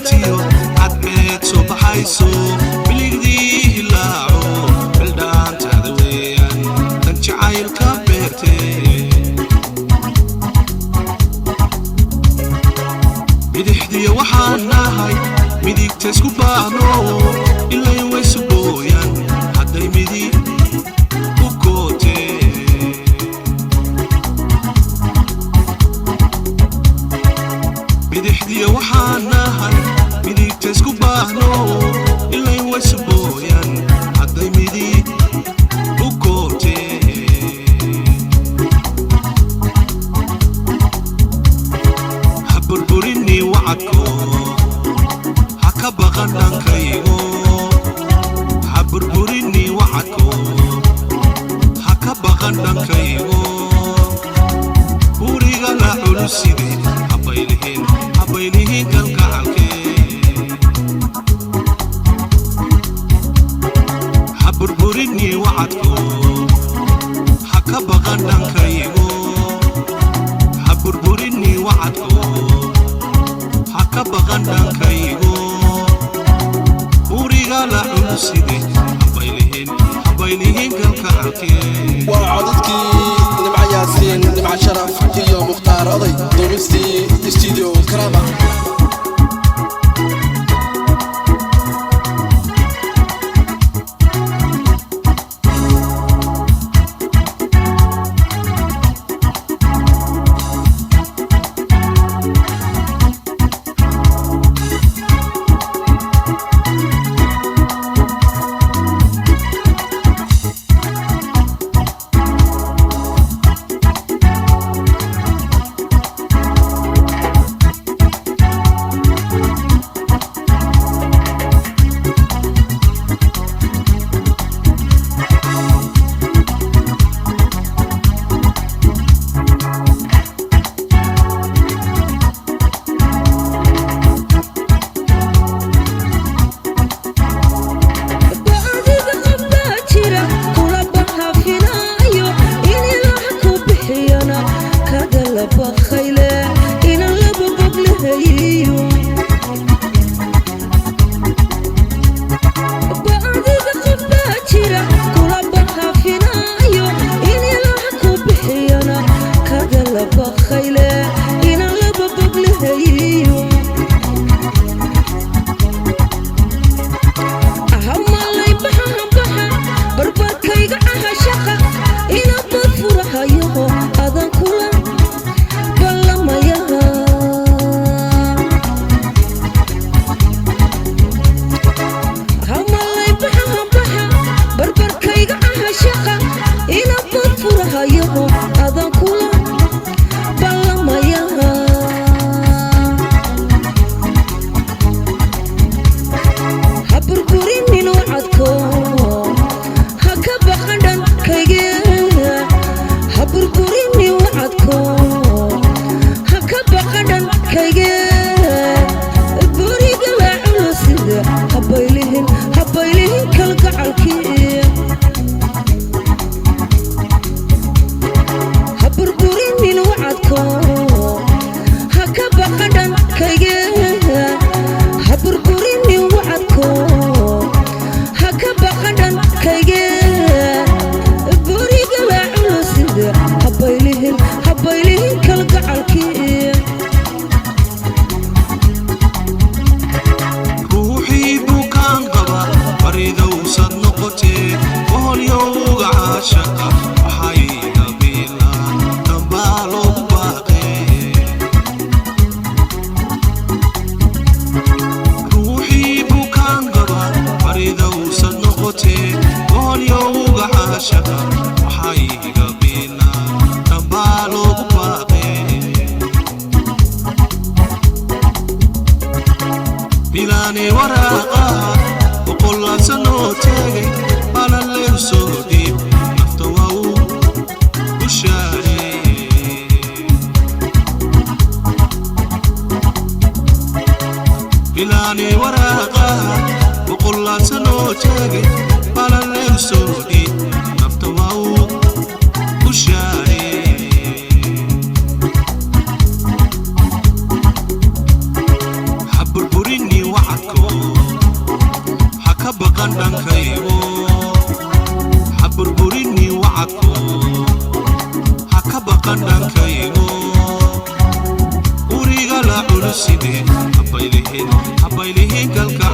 Bidhaantiyo cadceed soo baxayso, biligdii hilaaco, bildhaantaada weeyaan tan jacaylka beertee. Bidixdiya waxaan nahay midigta isku baahno, ilayn waysu gooyaan hadday midig u kootee. Bidixdiya waxaan nahay midigta isku baahno, ilayn waysu gooyaan hadday midig u kootee. Ha burburini wacadko, ha ka baqan dhankaygo. Ha burburini wacadko, ha ka baqan dhankaygo. Guriga la culuside, habaylihin, habaylihin kalgacalkee. Ha burburini wacadko, ha ka baqan dhankaygo. Ha burburini wacadko, ha ka baqan dhankaygo. Guriga la culuside, habaylihin, habaylihin kalgacalkee. Waa codadkii Nimco Yaasiin, Nimco Sharaf iyo Mukhtaar Oday, duubistii Studio Karama. Bacdiga qof baa jira kula bahafinaayo, in ilaah ku bixiyana kagala bakhayle, inan laba boglahayiyo. Bacdiga qof baa jira kula bahafinaayo, in ilaah ku bixiyana kagala bakhayle, inan laba boglahayiyo. Ahamalay baxa baxa barbarkayga aha shaqa, ina bad furahayaho adan kula ballamayaha. Hamalay baxa baxa barbarkayga aha shaqa, ina bad furahayaho adan kula ballamayaha. Ha burburinin wacadko, ha ka baqan dhankayge. Ha burburinin wacadko, ha ka baqan dhankayge. Buriga la culusida, habaylihin, habaylihin kalgacalkii. Ha burburinin wacadko, ha ka baqan dhankayge. Ha burburinin wacadko, ha ka baqan dhankayge. Buriga la culusida, habaylihin, habaylihin kalgacalkii. Ruuxii bukaan qaba baridowsad noqotee, oholyowga caashaqa waxayga biilaa dambaa loogu baaqee. Ruuxii bukaan qaba baridowsad noqotee, oholyowga caashaqa waxayga biilaa dambaa loogu baaqee. Bilaani waraaqaha boqolaal sanoo tegay balaleu soo dhiib, nafta waa uu bushaaree. Bilaani waraaqaha boqolaal sanoo tegay balaleu soo dhiib, nafta waa uu bushaaree. Ha burburini. baqan dhankaygo, ha burburini wacadko, ha ka baqan dhankaygo. Uriga la culuside, habaylihin, habaylihin kalka.